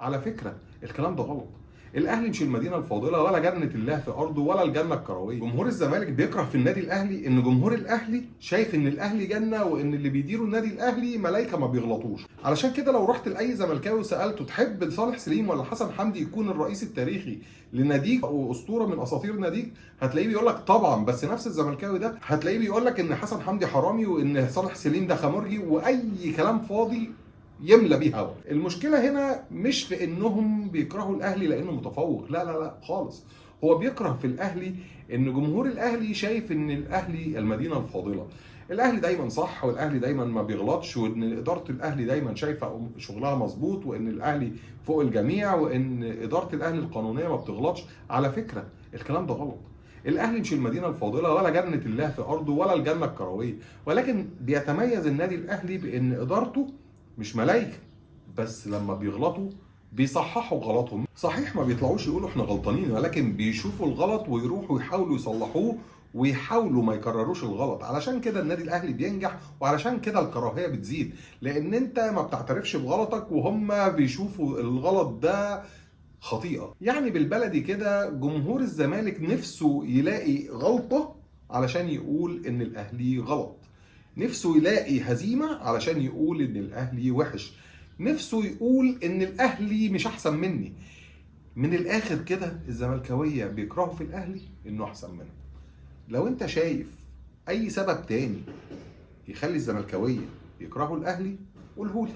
على فكرة الكلام ده غلط. الاهلي مش المدينة الفاضلة ولا جنة الله في ارضه ولا الجنة الكروية. جمهور الزمالك بيكره في النادي الاهلي ان جمهور الاهلي شايف ان الاهلي جنة، وان اللي بيديروا النادي الاهلي ملايكة ما بيغلطوش. علشان كده لو رحت لاي زملكاوي وسالته تحب صالح سليم ولا حسن حمدي يكون الرئيس التاريخي لناديك واسطوره من اساطير ناديك، هتلاقيه بيقول لك طبعا. بس نفس الزملكاوي ده هتلاقيه بيقول لك ان حسن حمدي حرامي وان صالح سليم ده خمرجي واي كلام فاضي يملى بيه هوا. المشكلة هنا مش في انهم بيكرهوا الاهلي لانه متفوق، لا لا لا خالص. هو بيكره في الاهلي ان جمهور الاهلي شايف ان الاهلي المدينة الفاضلة، الاهلي دايما صح والاهلي دايما ما بيغلطش، وان ادارة الاهلي دايما شايفه شغلها مظبوط، وان الاهلي فوق الجميع، وان ادارة الاهلي القانونية ما بتغلطش. على فكرة الكلام ده غلط. الاهلي مش المدينة الفاضلة ولا جنة الله في ارضه ولا الجنة الكروية، ولكن بيتميز النادي الاهلي بان ادارته مش ملايكة، بس لما بيغلطوا بيصححوا غلطهم. صحيح ما بيطلعوش يقولوا احنا غلطانين، ولكن بيشوفوا الغلط ويروحوا يحاولوا يصلحوه ويحاولوا ما يكرروش الغلط. علشان كده النادي الاهلي بينجح، وعلشان كده الكراهية بتزيد، لان انت ما بتعترفش بغلطك وهم بيشوفوا الغلط ده خطيئة. يعني بالبلدي كده جمهور الزمالك نفسه يلاقي غلطه علشان يقول ان الاهلي غلط، نفسه يلاقي هزيمة علشان يقول ان الاهلي وحش، نفسه يقول ان الاهلي مش احسن مني. من الاخر كده الزملكاويه بيكرهوا في الاهلي انه احسن منهم. لو انت شايف اي سبب تاني يخلي الزملكاويه يكرهوا الاهلي قولهولي.